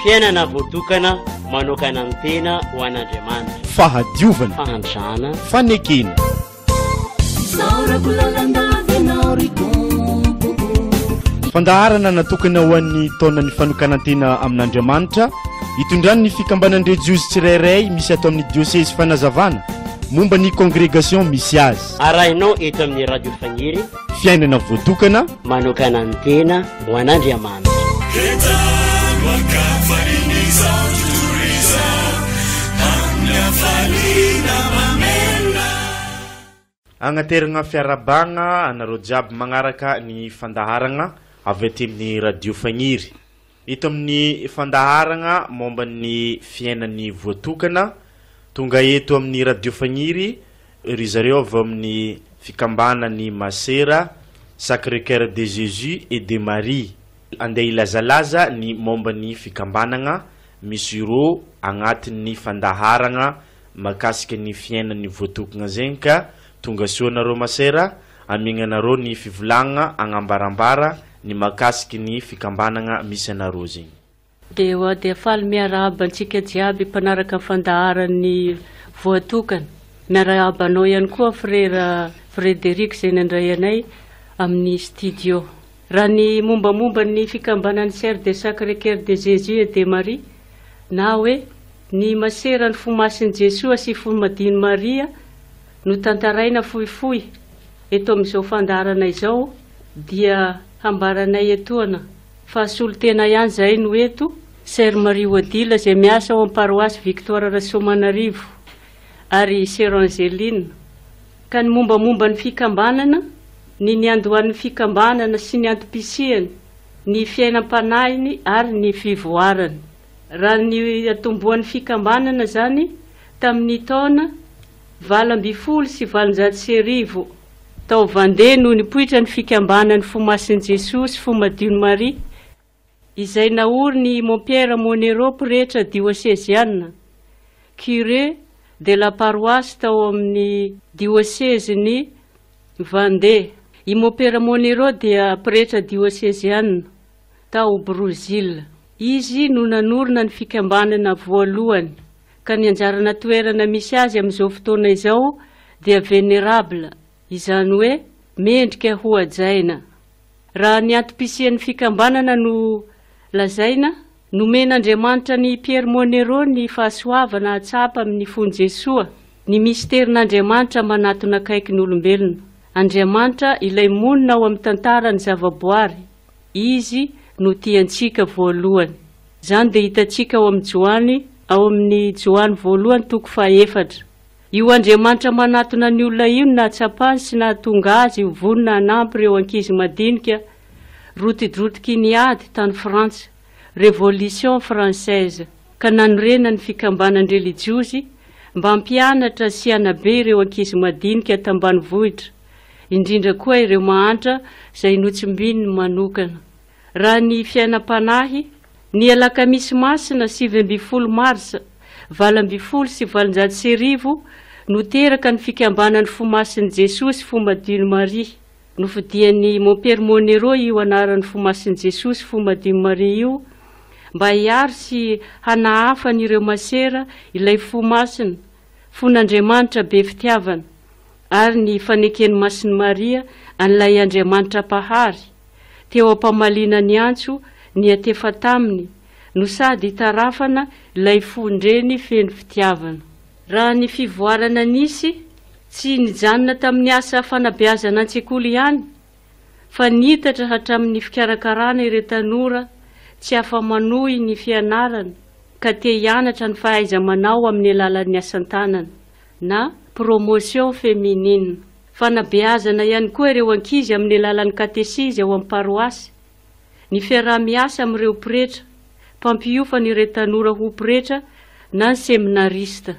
Fiainana voatokana manokana ny tena ho an'Andriamanitra. Fahadiovana. Fahantrana. Fanekena. Isaorako lalandava ianao ry Tompo o. Fandaharana natokana ho an'ny taonan'ny fanokanan-tena amin'Andriamanitra, itondran'ny fikambanan-drejiozy tsirairay misy ato amin'ny diosezy fanazavana momba ny kongregation misy azy. Arahinao eto amin'ny Radio Faniry. Fiainana voatokana. Manokana ny tena ho an'Andriamanitra. Entano an-kafalian'izao tontolo izao, amin'ny hafaliana mamelona. Agnateragna fiarahabagna anareo jiaby magnaraka ny fandaharagna avy aty amin'ny Radio Fagniry. Eto amin'ny fandaharagna momba ny fiainan'ny voatokana, tonga eto amin'ny Radio Fagniry ry zareo avy ao amin'ny fikambanan'ny Masera Sacré Coeur de Jésus et de Marie. Andeha hilazalaza ny momba ny fikambanagna misy ireo agnatin'ny fandaharagna mahakasika ny fiainan'ny voatokagna zegny ka tonga soa nareo masera, amiagna anareo ny fivolagnana agnambarambara ny mahakasiky ny fikambanagna misy anareo zegny. Dia oa dia faly miarahaba antsika jiaby mpanaraka ny fandaharan'ny voatokana. Miarahaba anao ihany koa Frera Frederic izay nandray anay amin'ny studio. Raha ny mombamomba ny fikambanan'ny Sœurs des Sacré Cœur de Jésus et de Marie na hoe ny Maseran'ny Fo Masin'i Jesoa sy Fo Madin'i Maria no tantaraina fohifohy eto amin'izao fandaharana izao dia hambaranay etoana fa solontena ihany izahay no eto, Sœur Marie Odile izay miasa ao amin'ny paroasy Victoire Rasoamanarivo ary Sœur Angeline. Ka ny mombamomba ny fikambanana, ny niandohan'ny fikambanana sy ny antom-pisiany, ny fiainam-panahiny ary ny fivoarany. Raha ny atombohan'ny fikambanana izany tamin'ny taona 1818, tao Vendée no nipoitra ny fikambanan'ny Fo Masin'i Jesoa sy Fo Madion'i Maria, izay naorin'i Mompera Monero pretra dioseziana, curé de la paroisse tao amin'ny diosezin'i Vendée. I Mompera Monero dia pretra dioseziana tao Brozila. Izy no nanorina ny fikambanana voalohany, ka ny anjarana toerana misy azy amin'izao fotoana izao dia Vénérable, izany hoe mendrika hohajaina. Raha ny antom-pisian'ny fikambanana no lazaina, nomen'Andriamanitra an'i Pierre Monero ny fahasoavana hahatsapa amin'ny fon'i Jesoa ny misterin'Andriamanitra manatona akaiky ny olombelona. Andriamanitra ilay monina ao amin'ny tantaran'ny zavaboary, Izy no tia antsika voalohany. Izany dia hitantsika ao amin'ny Joany, ao amin'ny Joany voalohany toko fahaefatra. Io Andriamanitra manatona ny olona io no nahatsapany sy nahatonga azy ho vonona hanampy ireo ankizy madinika rotidrotiky ny ady tany Frantsa, Révolution française, ka nanorenany fikambanan-drelijiozy mba hampianatra sy hanabe ireo ankizy madinika tambanivohitra, indrindra koa ireo mahantra izay notsimbininy manokana. Raha ny fiainam-panahy, ny Alakamisy Masina 19 Marsa 1818 no teraka ny Fikambanan'ny Fo Masin'i Jesoa sy Fo Madion'i Maria. Nofodian'i Mompera Monero io anaran'ny Fo Masin'i Jesoa sy Fo Madion'i Maria io mba hiaro sy hanahafa an'ireo masera ilay Fo Masina, Fon'Andriamanitra be fitiavana, ary ny faneken'i Masin'i Maria an'ilay Andriamanitra Mpahary. teo am-pamaliana ny antso niantefa taminy no sady hitarafana ilay fon-dreny feno fitiavana. Raha ny fivoarana nisy, tsy nijanona tamin'ny asa fanabeazana an-tsekoly ihany fa niitatra hatramin'ny fikarakarana ireo tanora tsy afa-manohy ny fianarana ka te hianatra ny fahaiza-manao amin'ny alalan'ny asan-tanana na promotion féminine. Fanabeazana ihany koa ireo ankizy amin'ny alalan'ny katesizy ao amin'ny paroasy, ny fiaraha-miasa amin'ireo pretra, mpampiofana ireo tanora ho pretra na ny seminarista.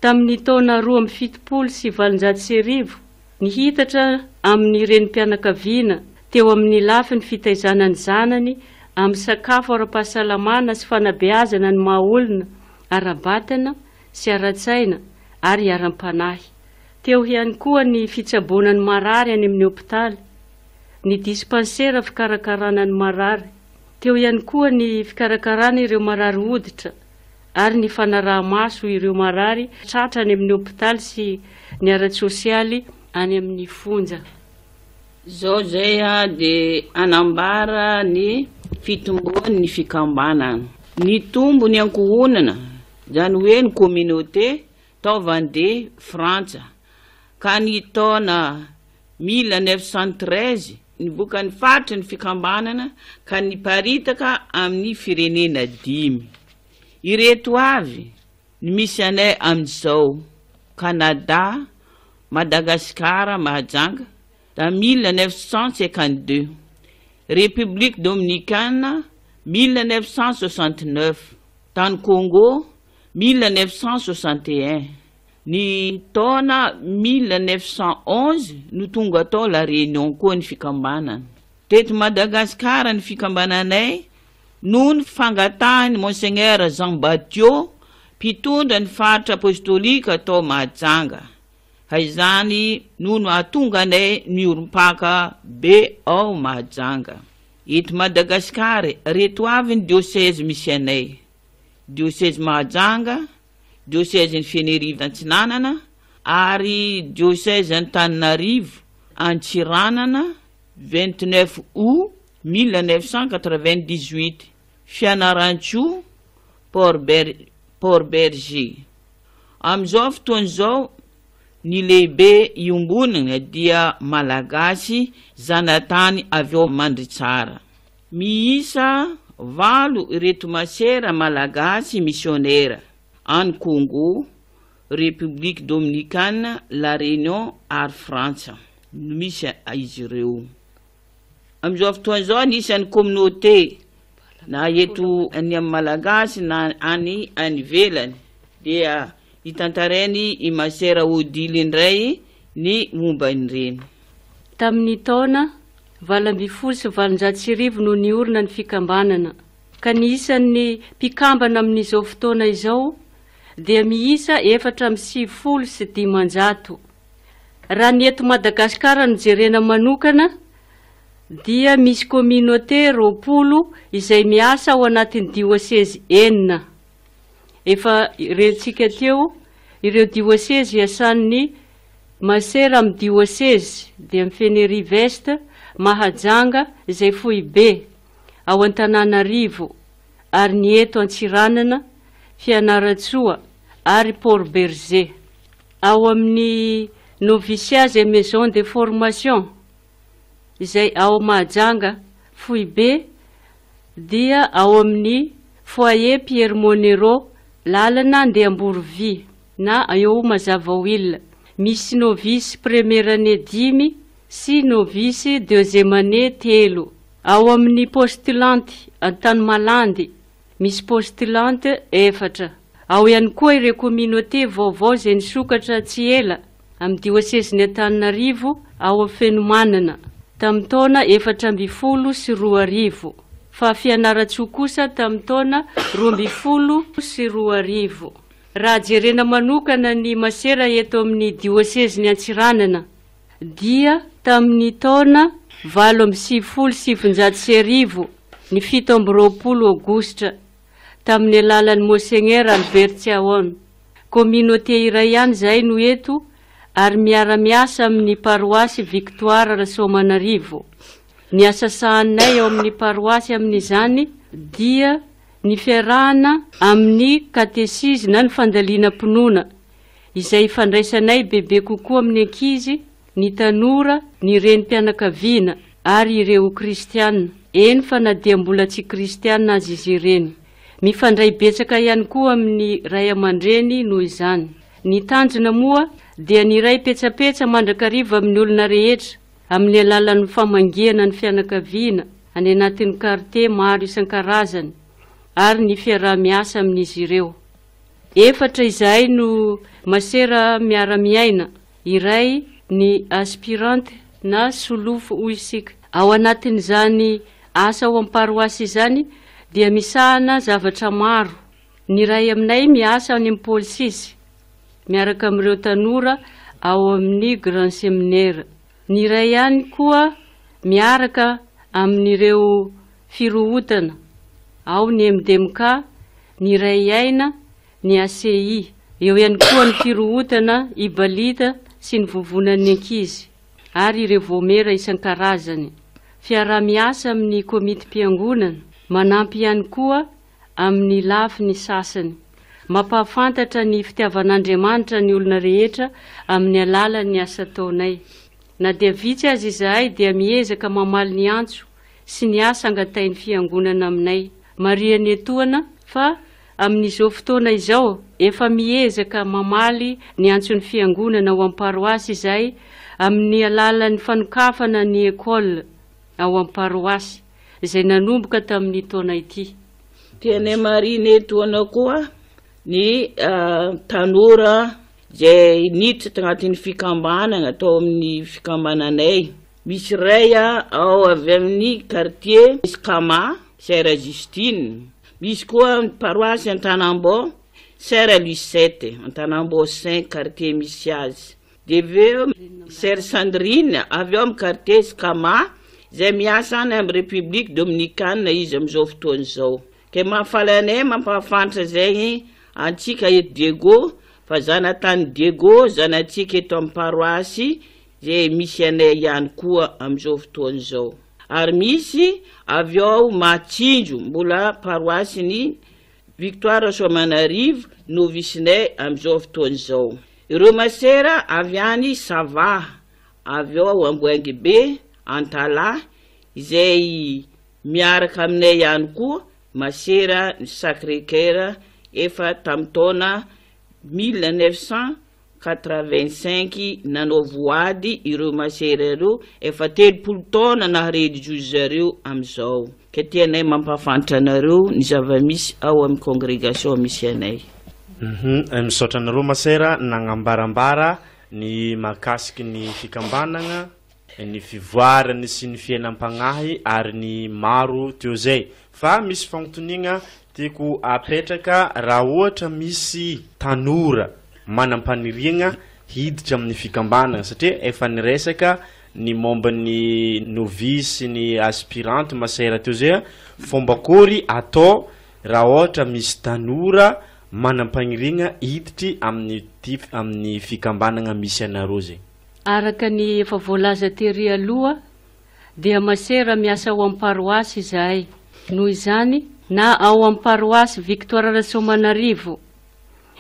Tamin'ny taona 1872, nihitatra amin'ny renim-pianakaviana teo amin'ny lafiny fitaizana ny zanany amin'ny sakafo ara-pahasalamana sy fanabeazana ny maha-olona ara-batana sy ara-tsaina ary ara-panahy. Teo ihany koa ny fitsaboana ny marary any amin'ny hopitaly, ny dispansera fikarakarana ny marary. Teo ihany koa ny fikarakarana ireo marary hoditra ary ny fanaraha-maso ireo marary tratra any amin'ny hopitaly sy ny ara-tsosialy any amin'ny fonja. Izao izay dia hanambara ny fitomboan'ny fikambanana. Nitombo ny ankohonana, izany hoe ny communauté, tao Vendée, Frantsa, ka ny taona 1913 nivoaka ny faritry ny fikambanana ka niparitaka amin'ny firenena dimy. Ireto avy ny misy anay amin'izao, Canada, Madagasikara, Mahajanga, da 1952, République Dominicane, 1969, tany Congo, 1961. Ny taona 1911 no tonga tao La Réunion koa ny fikambanana. Teto Madagasikara ny fikambananay noho ny fangatahan'i Monseigneur Jean Batio, mpitondra ny faritra apostolika tao Mahajanga. Ka izany no nahatonga anay niorim-paka be ao Mahajanga. Eto Madagasikara, ireto avy ny diosezy misy anay, Diosezy Mahajanga, Diosezin'i Fenerive Antsinanana ary Diosezy Antananarivo Antsiranana, 29 août 1998, Fianarantsoa, Port Port Bergé. Amin'izao fotoana izao, ny lehibe iombonana dia Malagasy zanatany avy ao Mandritsara. Miisa valo ireto masera malagasy misionera any Congo, République Dominicane, La Réunion ary Frantsa no misy izy ireo. Amin'izao fotoana izao anisan'ny communauté na eto any amin'ny Malagasy na any any ivelany dia hitantarainy i Masera Odile indray ny momba ireny. Tamin'ny taona 1818 no niorina ny fikambanana, ka ny isan'ny mpikambana amin'izao fotoana izao dia miisa 594. Raha ny eto Madagasikara no jerena manokana dia misy communauté 20 izay miasa ao anatin'ny diosezy enina. Efa rentsika teo ireo diosezy iasan'ny masera amin'ny diosezy dia Fenerive Est, Mahajanga izay foibe ao Antananarivo ary ny eto Antsiranana, Fianarantsoa ary Port Bergé. Ao amin'ny noviciat et maison de formation izay ao Mahajanga foibe dia ao amin'ny foyer Pierre Monero lalana Andehamborovy na eo Mazavaoil. Misy novice première année dimy sy novice deuxième année telo. Ao amin'ny postulante Antanimalandy misy postulante efatra. Ao ihany koa ireo communauté vaovao izay nisokatra tsy ela amin'ny diosezin'i Antananarivo ao Fenomanana tamin'ny taona 2014. Fa Fianarantsoa kosa tamin'ny taona 2012. Raha jerena manokana ny masera eto amin'ny diosezin'i Antsiranana dia tamin'ny taona 1998 ny 27 aogositra tamin'ny alalan'ny Monseigneur Albert Tsiaon. Communauté iray ihany izahay no eto ary miara-miasa amin'ny paroasy Victoire Rasoamanarivo. Ny asa sahaninay ao amin'ny paroasy amin'izany dia ny fiarahana amin'ny katesizy na ny fandalinam-pinoana izay ifandraisanay bebe kokoa amin'ny ankizy, ny tanora, ny renim-pianakaviana ary ireo kristiana, eny fa na dia mbola tsy kristiana aza izy ireny. Mifandray betsaka ihany koa amin'ny ray aman-dreny noho izany. Ny tanjona moa dia ny hiray petsapetsa mandrakariva amin'ny olona rehetra amin'ny alalan'ny famangiana ny fianakaviana any anatin'ny kartie maro isan-karazany ary ny fiaraha-miasa amin'izy ireo. Efatra izahay no masera miara-miaina, iray ny aspirante na solofo hoy isika. Ao anatin'izany asa ao amin'ny paroasy izany dia misahana zavatra maro. Ny iray aminay miasa any amin'ny pôle six miaraka amin'ireo tanora ao amin'ny grand séminaire. Ny iray ihany koa miaraka amin'ireo. Firohotana, ao ny MDMK, ny Iray Aina, ny ACI. Eo ihany koa ny Firohotana, Ibalita sy ny Vovonan'ny Ankizy ary ireo vaomiera isan-karazany. Fiaraha-miasa amin'ny komitim-piangonana, manampy ihany koa amin'ny lafiny sasany. Mampahafantatra ny fitiavan'Andriamanitra ny olona rehetra amin'ny alalan'ny asa ataonay. Na dia vitsy aza izahay dia miezaka mamaly ny antso sy ny asa angatahin'ny Fiangonana aminay. Marihana etoana fa amin'izao fotoana izao, efa miezaka mamaly ny antson'ny Fiangonana ao amin'ny paroasy izahay amin'ny alalan'ny fanokafana ny Ecole ao amin'ny paroasy, izay nanomboka tamin'ny taona ity. Tianay marihina etoana koa ny tanora izay niditra tagnatin'ny fikambanana tao amin'ny fikambananay. Misy iray ao avy amin'ny quartier Escama, Sœur Justine. Misy koa ny paroasy Antanambao, Sœur Lucette, Antanambao cinq quartier misy azy. Dia avy eo Sœur Sandrine avy ao amin'ny quartier Escama, izay miasa any amin'ny République Dominicane izy amin'izao fotoana izao. Ke mahafaly anay mampahafantatra izay antsika eto Diego fa zanatany Diego, zanatsika eto amin'ny paroasy Izay misy anay ihany koa amin'izao fotoana izao. Ary misy avy ao Mahatsinjo, mbola paroasin'i Victoire Soamanarivo novisinay amin'izao fotoana izao. Ireo masera avy any Sava, avy ao Amboahangibe, Antalaha, izay miaraka aminay ihany koa, masera ny Sacré Coeur efa tamin'ny taona 1985 nanao voady ireo masera ireo efa 30 taona naha relijiozy zareo amizao ka tianay mampahafantatra anareo ny zava-misy ao amin'ny congregation misy anay. Uhum, misaotra anareo masera nagnambarambara ny mahakasiky ny fikambanagna, ny fivoarany sy ny fiainam-pagnahy ary ny maro teo zay. Fa misy fagnontoniagna tiako apetraka raha ohatra misy tanora manam-paniriagna hiditra amin'ny fikambanagna satria efa niresaka ny momba ny novice sy ny aspirante masera teo zay fomba akory atao raha ohatra misy tanora manam-paniriagna hiditry amin'ny ty amin'ny fikambanagna misy anareo zay. Araka ny efa voalaza tery aloha dia masera miasa ao amin'ny paroasy izahay. Noho izany, na ao amin'ny paroasy Victoire Rasoamanarivo,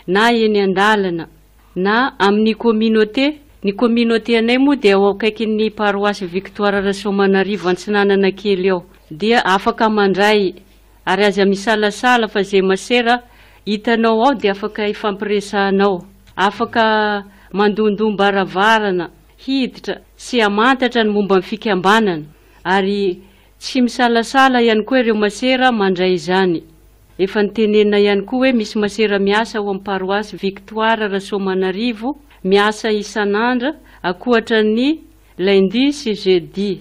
na eny an-dalana, na amin'ny communauté, ny communauté anay moa dia ao akaikin'ny paroasy Victoire Rasoamanarivo Antsinanana kely ao, dia afaka mandray ary aza misalasala fa izay masera hitanao ao dia afaka ifampiresahanao, afaka mandondom-baravarana hiditra sy hamantatra ny momba ny fikambanana ary tsy misalasala ihany koa ireo masera mandray izany. Efa notenenina ihany koa hoe misy masera miasa ao amin'ny paroasy Victoire Rasoamanarivo miasa isan'andra ankoatra ny lundi sy jeudi.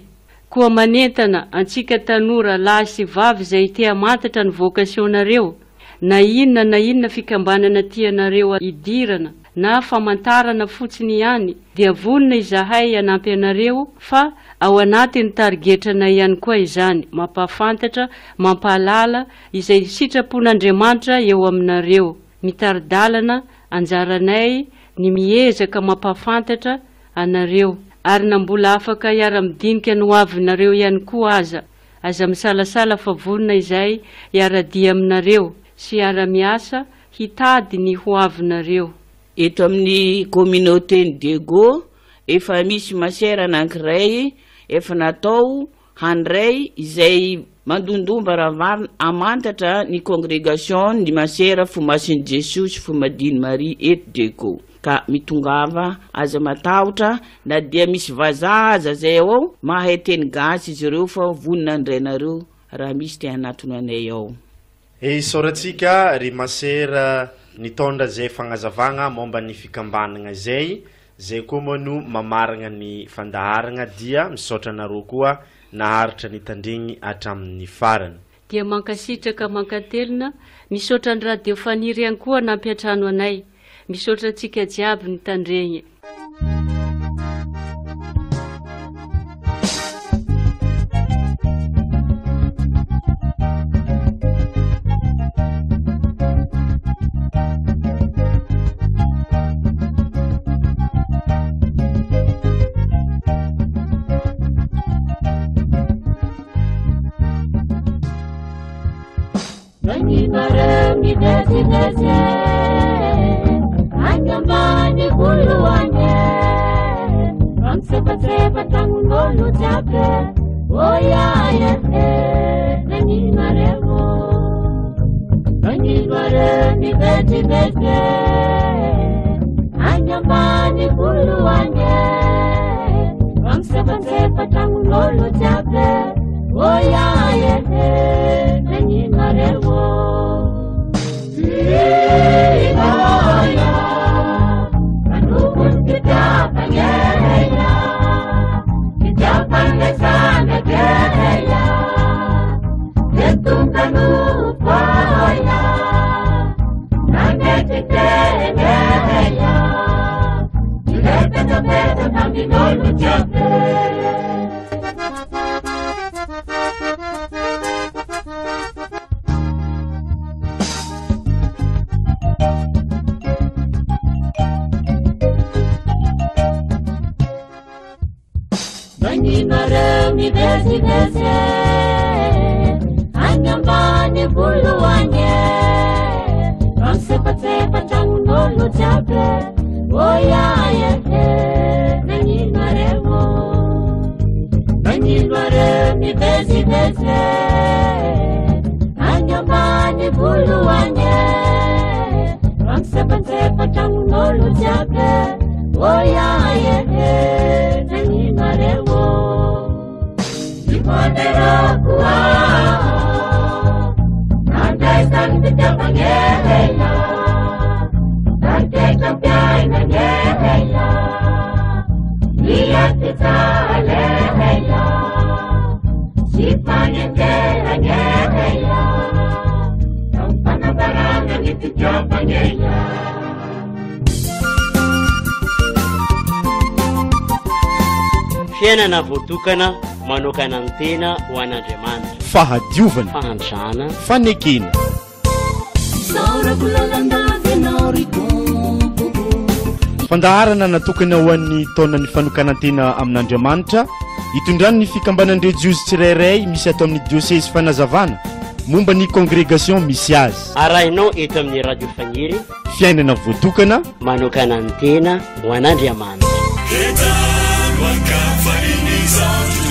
Koa manentana antsika tanora lahy sy vavy izay te hamantatra ny vocation-nareo, na inona na inona fikambanana tianareo hidirana na famantarana fotsiny ihany dia vonona izahay hanampy anareo fa ao anatin'ny tarigetranay ihany koa izany, mampahafantatra, mampahalala izay sitrapon'Andriamanitra eo aminareo, mitari-dalana, anjaranay ny miezaka mampahafantatra anareo ary na mbola afaka hiara-midinika ny hoavinareo ihany koa aza, aza misalasala fa vonona izahay hiara-dia aminareo sy hiara-miasa hitady ny hoavinareo. Eto amin'ny communauté-n'i Diego, efa misy masera anankiray efa natao handray izay mandondom-baravarana hamantatra ny congregation ny masera Fo Masin'i Jesoa sy Fo Madin'i Maria eto Diego. Ka mitongava, aza matahotra na dia misy vazaha aza zay ao, mahay teny gasy izy ireo fa vonona handray anareo raha misy te hanatona anay ao. Isaorantsika ry masera nitondra izay fagnazavagna momba ny fikambanagna izay. Zay koa moa no mamaragna ny fandaharagna dia misaotra anareo koa naharitra nitandregny hatramin'ny farany. Dia mankasitraka mankatelina, misaotra ny radio faniry ihany koa nampiantrano anay, misaotra antsika jiaby nitandregny. Naninareo mivezivezy any ambany volo any fa mitsefatsefa tragnon'olo jiaby oiae naninareo naninareo mivezivezy any ambany volo any fa mitsefatsefa tragnon'olo jiaby oiae naninareo. Naninareo mivezivezy any ambany volo any fa mitsefatsefa tragnon'olo jiaby oiae naninareo naninareo mivezivezy any ambany volo any fa mitsefatsefa tragnon'olo jiaby oiae naninareo. Fiainana voatokana manokana ny tena ho an'Andriamanitra. Fahadiovana. Fahantrana. Fanekena. Isaorako lalandava ianao ry Tompo. Fandaharana natokana ho an'ny taonan'ny fanokanan-tena amin'Andriamanitra, itondrany ny fikambanan-drejiozy tsirairay misy ato amin'ny diosezy fanazavana momba ny congrégation misy azy. Arahinao eto amin'ny Radio Faniry. Fiainana voatokana manokana ny tena ho an'Andriamanitra. Entano an-kafaliana izao tontolo.